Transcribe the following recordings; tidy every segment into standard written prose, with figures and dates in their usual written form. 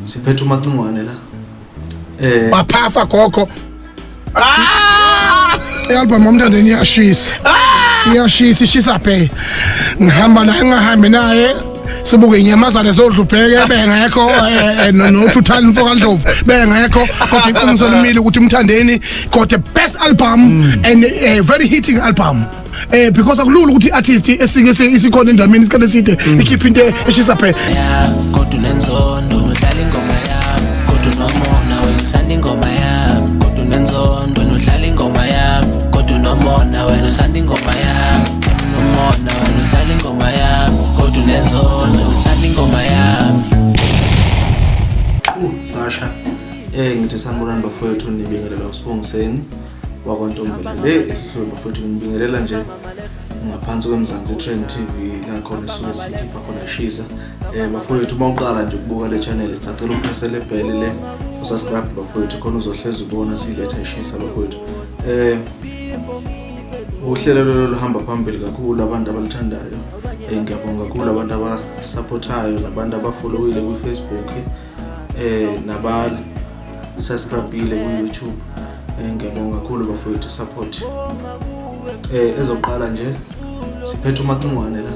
Siphethe uMacingwane la. Baphafa gogo. Ah! I-album omntandeni iyashisa. Iyashisa, ishisa bhe. Ngihamba naye, ngingahambi naye. Sibuke inyamazane zodlubheke bengekho, nothuthani mfoka Ndlovu bengekho, kodwa iqiniso limile ukuthi uMthandeni got the best album and a very hitting album, because akulula ukuthi i-artist esike isikhona endameni isikhathi eside ikhiphe into eshisa bhe. Kodwa unenzondo, udlala ingoma yami. Kodwa unomona wena, uthanda ingoma yami. Kodwa unenzondo, udlala ingoma yami. Kodwa unomona wena, uthanda ingoma yami. Umona wena, udlala ingoma yami. Kodwa unenzondo, uthanda ingoma yami. Sasha. Ngithi sanibonani bafowethu, nibingelela uSibongiseni wakwaNtombela le eHluhluwe bafowethu. Ngibingelela nje ngaphansi kweMzansi Trend TV, la khona suke sikhipha khona shisa. Bafowethu, uma uqala nje ukubuka le channel, sicela upressele bell le, usubscribe bafowethu, khona uzohlezi ubona siletha ishisa bafowethu. Uhlelo lolo luhamba phambili kakhulu, abantu abalithandayo. Ngiyabonga kakhulu abantu abasupportayo nabantu abafollowile ku-Facebook, naba subscribeile ku-YouTube. Ngiyabonga kakhulu bafowethu, support. Ezoqala nje, siphethe uMacingwane la.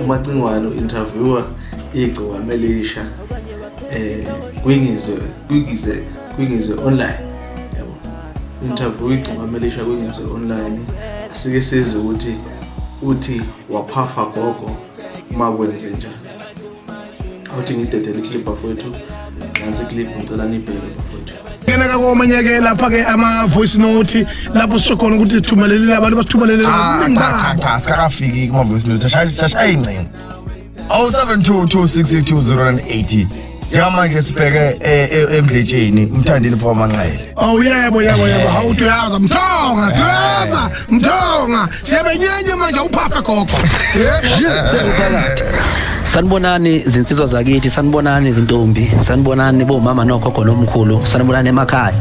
UMacingwane interviewer igcokama elisha kwingizwe online, yabo. Interview igcokama elisha kwingizwe online. Asike sizwe ukuthi uthi waphafa gogo uma kwenze njani. Awuthi ngidedele iclip bafowethu. Nansi iclip, ngicela nibheke bafowethu. Ngena kakomanye ke lapha ke ama voice note, lapho sisho khona ukuthi sithumelelile, abantu basithumelelile Ah, ngobuningi cha cha babo. Cha, sikakafiki kuma voice note. Sashaya ingcingo 0722620980. Njengamanje sibheke eMdletsheni, uMthandeni Phomanxele. Oh yebo, hawu, duyaza mthonga, duyaza mthonga, siyabenyenye manje, uphafe gogo. Sanibonani zinsizwa zakithi, sanibonani zintombi, sanibonani bomama nokhokho nomkhulu, sanibonani emakhaya.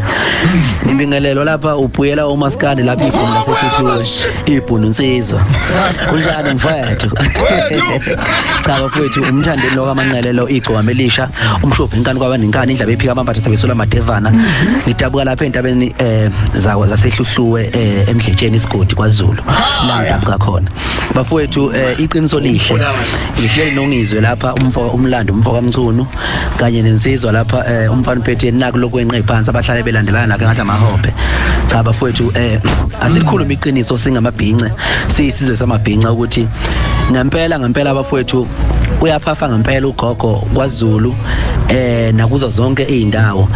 Ngibingelelo lapha ubuyela umaskandi lapha ibhunu laseHluhluwe, ibhunu insizwa. Kunjani mfethu? Cha bafowethu, uMthandeni lo kaManqele, igcokama elisha, umshophi inkani kwabanenkani, indlaba ephika amambatha sebesola amadevana. Ngidabuka lapha entabeni zakwa zaseHluhluwe, eMdletsheni isigodi kwaZulu. La ngidabuka khona. Bafowethu, iqiniso lihle. Ngihleli noNgizwe lapha, umfo umlando, umfo kaMchunu, kanye nensizwa lapha, umfana uphethe naku lokwenqe phansi, abahlale belandelana nakho ngathi amahobhe. Cha bafowethu, asilikhuluma iqiniso, singamabhince, siyisizwe samabhinca, ukuthi ngempela ngempela bafowethu uyaphafa ngempela ugogo kwaZulu nakuzo zonke izindawo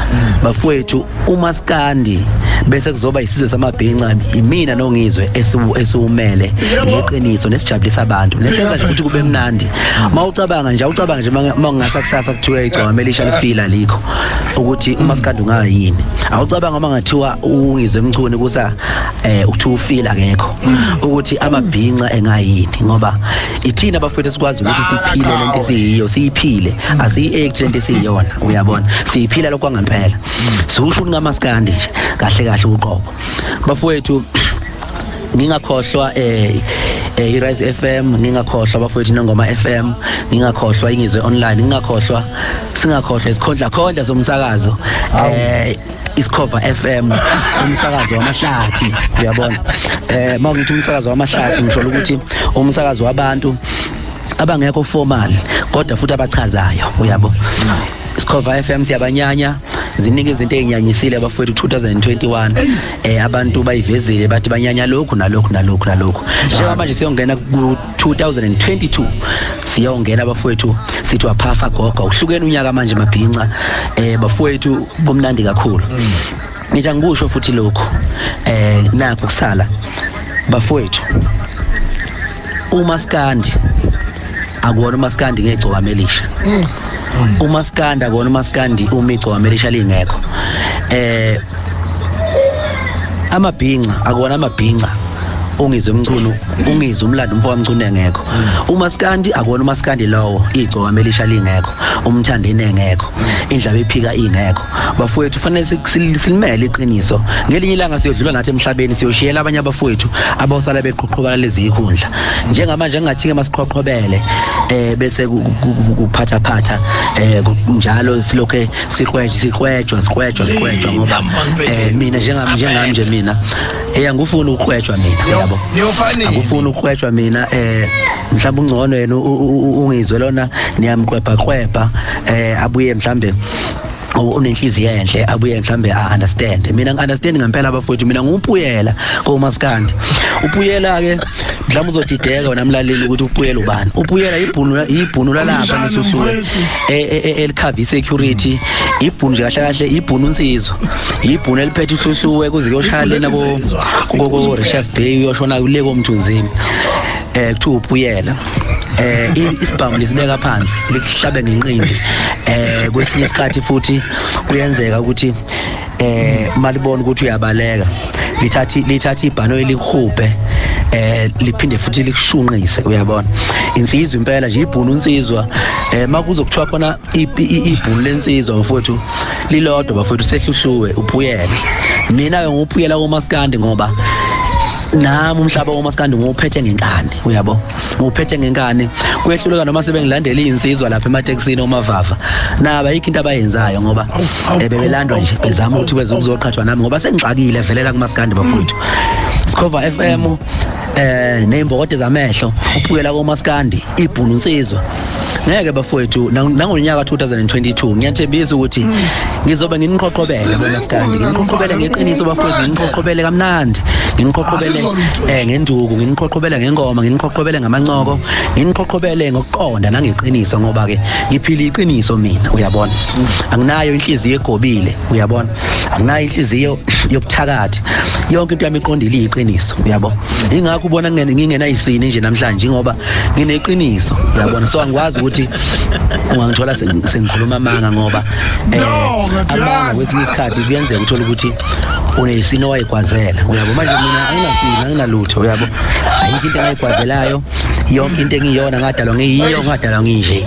bafowethu. Umaskandi bese kuzoba isizwe samabhinca, imina noNgizwe esiwumele ngeqiniso nesijabulisa abantu, nesenza nje ukuthi kube mnandi. Mawucabanga nje, awucabanga nje mawungasa kusasa kuthiwa igcokama elisha lifila likho, ukuthi umaskandi ungayini. Awucabanga uma ngathiwa uNgizwe Mchunu kusa ukuthiwa ufila akekho, ukuthi amabhinca engayini, ngoba ithina bafowethu sikwazi ukuthi siphile lento esiyiyo, siyiphile, asiyi-act lento esiyiyona, uyabona, siyiphila lokho kwangempela. Siwusho kamaskandi nje kahle kahle uqobo bafowethu. Ngingakhohlwa iRise FM, ngingakhohlwa bafowethu Nongoma FM, ngingakhohlwa Ingizwe Online, ngingakhohlwa, singakhohlwa isikhondla khondla somsakazo, Isikhova FM, umsakazo wamahlathi, uyabona. Mawukuthi umsakazo wamahlathi, ngisho ukuthi umsakazo wabantu abangekho formal kodwa futhi abachazayo, uyabo. Isikhova FM siyabanyanya, ziningi izinto ezinyanyisile abafowethu 2021. Abantu bayivezile, bathi banyanya lokhu nalokhu nalokhu nalokhu. Njengamanje siyongena ku 2022, siyongena bafowethu, sithi waphafa gogo, uhlukene unyaka manje mabhinca. Bafowethu, kumnandi kakhulu. Ngithi angikusho futhi lokhu, nakho kusala bafowethu, umaskandi akuwona umaskandi ngegcokama elisha. Umaskandi akuwona umaskandi uma igcokama elisha lingekho. Amabhinca akuwona amabhinca. Ungizwe Mchunu, ungizwe umlando umfo kaMchunu engekho. Umaskandi akuwona umaskandi lowo, igcokama elisha lingekho, umthandeni engekho, indlaba ephika ingekho. Bafowethu fanele silimele iqiniso. Ngelinye ilanga siyodlula nathi emhlabeni, siyoshiyela abanye abafowethu abawusala beqhoqhobala lezi ikhundla. Njengamanje ngingathi ke masiqhoqhobele bese kuphatha phatha njalo silokhe siqwejwa siqwejwa siqwejwa siqwejwa, ngoba mina njengami njengami nje mina angifuni ukuqwejwa mina, yabo. Niyofanele. Angifuni ukuqwejwa mina. Mhlawumbe ungcono yena ungizwe lona, niyamqwebha qwebha, abuye mhlambe unenhliziyo enhle, abuye mhlambe a understand. Mina ngi understand ngempela abafowethu. Mina nguPuyela komaskandi. uPuyela ke mhlawumbe uzodideka wena mlaleli ukuthi uPuyela ubani. uPuyela ibhunu, ibhunu lalapha Unjani, nesusuwe mfowethu? elikhava i-security, ibhunu nje kahle kahle, ibhunu insizwa, ibhunu eliphethe uHluhluwe kuze kuyoshaya lena ko Richards Bay, uyoshona kule koMthunzini. Kuthiwa uPuyela isibhamu lisibeka phansi likuhlabe ngenqindi. Kwesinye isikhathi futhi kuyenzeka ukuthi malibona ukuthi uyabaleka, lithatha ibhano elihubhe, liphinde futhi likushunqise, uyabona. Insizwa impela nje, ibhunu insizwa. Makuzokuthiwa khona ibhunu lensizwa mfowethu lilodwa, bafowethu, sehluhluwe uPuyela. Mina ke nguPuyela komaskandi, ngoba nami umhlaba womaskandi ngiwuphethe ngenkani, uyabo, ngiwuphethe ngenkani. Kuyehluleka noma sebengilandela izinsizwa lapha ematekisini omavava, naba ayikho into abayenzayo ngoba bebelandwa nje bezama ukuthi beze ukuzoqhathwa nami, ngoba sengixakile velela kumaskandi bafowethu. Sikhova FM nezimbokodo zamehlo, uPuyela komaskandi, ibhunu insizwa. Ngeke bafowethu, nangonyaka 2022 ngiyathembisa ukuthi ngizobe nginiqhoqhobele bomaskandi, nginiqhoqhobele ngeqiniso bafowethu, nginiqhoqhobele kamnandi, nginiqhoqhobele ngenduku, nginiqhoqhobele ngengoma, nginiqhoqhobele ngamancoko, nginiqhoqhobele ngokuqonda nangeqiniso, ngoba ke ngiphila iqiniso mina, uyabona. Anginayo inhliziyo egobile, uyabona, anginayo inhliziyo yobuthakathi. Yonke into yami iqondile, iyiqiniso, uyabo. Ingakho ubona ngingena isini nje namhlanje, ngoba ngineqiniso, uyabona. So angikwazi ukuthi ungangithola sengikhuluma amanga, ngoba No, amanga ngathi kwesinye isikhathi kuyenzeka uthola ukuthi unesini owayigwazela, uyabo. Manje mina anginasini, anginalutho, uyabo, ayikho into engayigwazelayo. Yonke into engiyona ngadalwa ngiyiyo, ngadalwa nginje,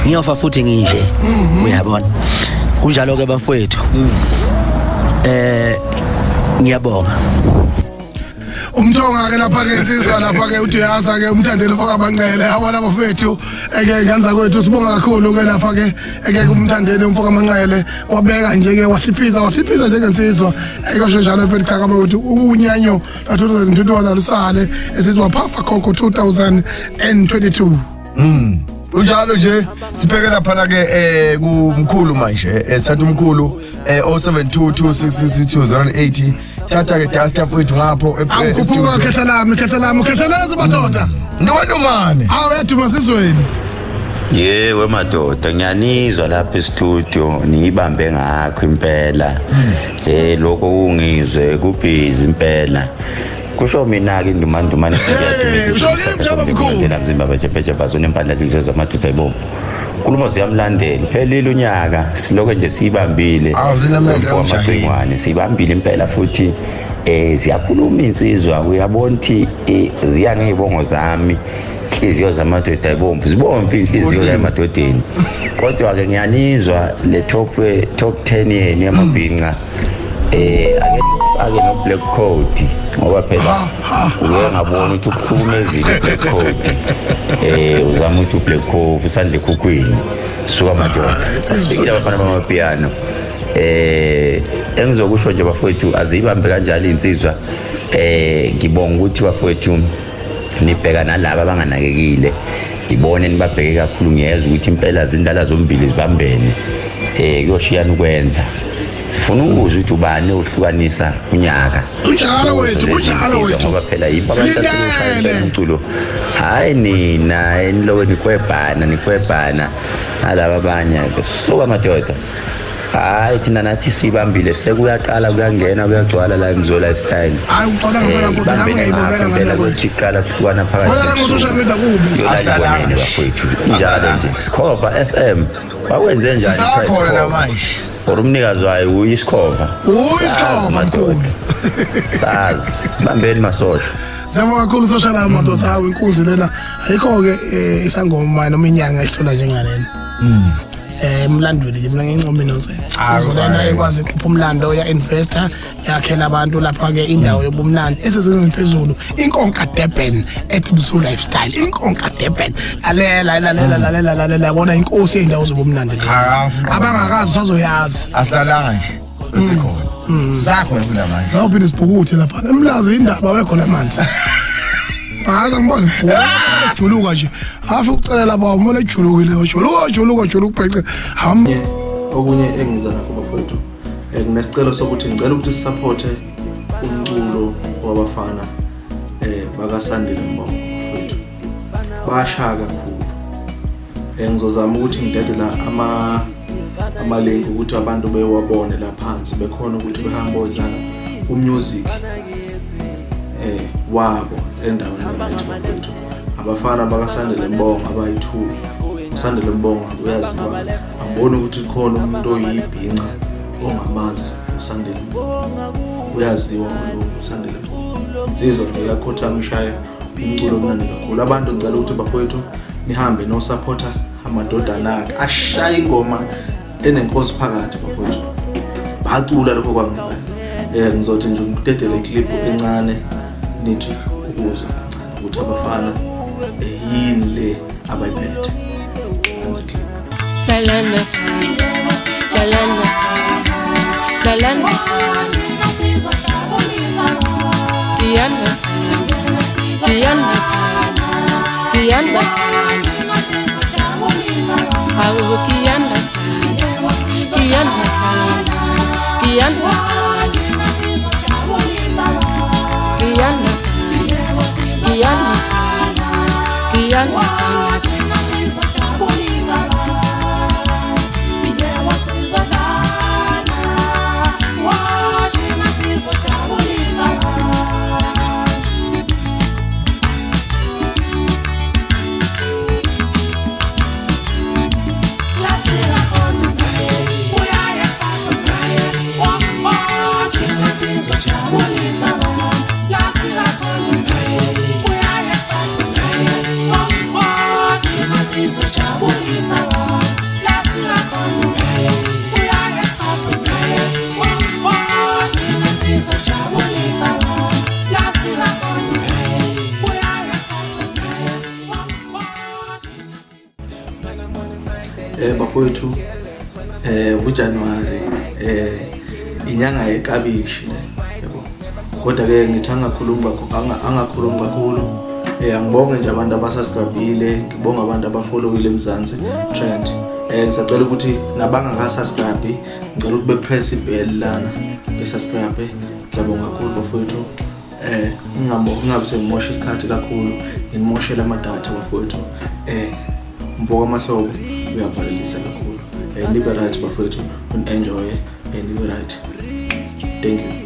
ngiyofa futhi nginje, uyabona. Kunjalo ke bafowethu. Ngiyabonga. Umthonga ke lapha ke insizwa lapha ke uthi uyaza ke umthandeni mfoka Manqele, abona bafethu eke nganza kwethu. Sibonga kakhulu ke lapha ke eke kumthandeni umfoka Manqele, wabeka nje ke wahliphiza, wahliphiza njengensizwa ekosho njalo phela. Cha kabe ukuthi unyanyo la 2021 alusale esithi waphafa khokho 2022. Unjalo nje, sibheke lapha ke kumkhulu manje, sithatha umkhulu 0722662080. Thatha ke duster mfowethu ngapho Awukhuphuka. E-studio. Khehla lami, khehla lami, khehlelezi madoda. Ntomantomane. Awu, yaduma sizweni. Yebo madoda, ngiyanizwa lapha e-studio, niyibambe ngakho impela. Lokho kungizwe kubhizi impela. Kusho mina ke Ndumandumane. Hey, usho kimi njalo, mkhulu. Mzimba bejebeje bazona impandla zizwe zamadoda ayibomvu. Nkulumo ziyamlandela. Phelile unyaka, siloko nje siyibambile. Awu, zinamlandela. Umfo wamagcingwane siyibambile impela futhi ziyakhuluma insizwa, uyabona ukuthi ziya ngezibongo zami, inhliziyo zamadoda ayibomvu, zibomvu inhliziyo la emadodeni. Kodwa ke ngiyanizwa le top 10 yenu yamabhinca, ake ake no black code, ngoba phela uke ngabona ukuthi ukuhlukumezile black code, uzama ukuthi ublack code usandle ekhukhwini. Suka madoda, fikile abafana bamapiano. Engizokusho nje bafowethu, aziyibambe kanjalo insizwa. Ngibonga ukuthi bafowethu nibheka nalaba abanganakekile, ngibone nibabheke kakhulu. Ngiyezwa ukuthi impela zindala zombili zibambene, kuyoshiyana ukwenza. Sifuna ukuzwa ukuthi ubani ohlukanisa unyaka. Kunjalo wethu, kunjalo wethu. Ngoba phela yibo abantu Silindele. asebeshaya umculo, hayi nina eniloke nikwebhana nikwebhana nalaba abanye. Suka madoda, hayi thina nathi sibambile, sekuyaqala kuyangena kuyagcwala la eMzo Lifestyle. Hayi, uxola ngempela mfowethu, nami ngiyayibukela ngane Impela kwethu. kuthi iqala kuhlukana phakathi. Wena la ngo-social media kubi. Yolalibonene bafowethu, injalo nje. Sikhova FM bakwenze njani? Sisakhona namanje. Or umnikazi wayo uyisikhova? Uyisikhova, mkhulu. Sazi bambeni masosha. Siyabonga kakhulu social madoda, hawu inkunzi lena. Ayikho ke isangoma noma inyanga ehlola njengalena. Emlandweni nje mina ngincoma Innocent. Sizolena ekwazi ukukhupha umlando ya investor yakhela abantu lapha ke indawo yobumnandi esezingeni phezulu, inkonka Durban at Msu Lifestyle, inkonka Durban. Lalela, lalela, lalela, lalela, yabona inkosi yendawo zobumnandi le. Cha, Abangakazi usazoyazi. Asilalanga nje, sikhona, sakhona kulamanje. Zawuphinde sibhukuthe lapha emlazi, indaba wekhona amanzi. Hayi, ngibona juluka nje, hafi ucela lapha umuntu ejulukile, juluka, juluka, juluka, bhece ham. Okunye engiza nakho bafowethu, nginesicelo sokuthi ngicela ukuthi sisupporte umculo wabafana bakaSandile Mbongo bafowethu, bashaya kakhulu. Ngizozama ukuthi ngidedela ama-link ukuthi abantu bewabone la phansi, bekhona ukuthi behambe odlala umusic wabo endaweni right bafowethu. Abafana bakaSandile Mbongo abayi-2, uSandile Mbongo uyaziwa, angiboni ukuthi khona umuntu oyibhinca ongamazi uSandile Mbongo, uyaziwa lo uSandile Mbongo, insizwa nje iyakhothama, ishaya umculo omnandi kakhulu. Abantu ngicela ukuthi bafowethu nihambe nosupporta amadodana akhe ashaya ingoma enenkosi phakathi bafowethu, bacula lokho kwangempela. Ngizothi nje ngidedele iclip encane nithi ukuzwa kancane ukuthi abafana yini le abayiphethe. Nansi clip. Tlalana, tlalana, tlalana. Kiana, Kiana, Kiana. Awu Kiana, Kiana, Kiana. Kiana, Kiana, Kiana. Bafowethu, uJanuary inyanga yekabishi le, yabo. Kodwa ke ngithi angakhulumi kakhulu, angakhulumi kakhulu. Angibonge nje abantu abasubscribile, ngibonga abantu abafollowile Mzansi Trend. Ngisacela ukuthi nabangakasubscribe, ngicela ukuthi bepress ibell lana besubscribe. Ngiyabonga kakhulu bafowethu. Ngingabe sengimosha isikhathi kakhulu, ngimoshela amadatha bafowethu. Mfoka amahlobo uyavalelisa kakhulu. Nibe right bafowethu, enjoy, nibe right. Thank you.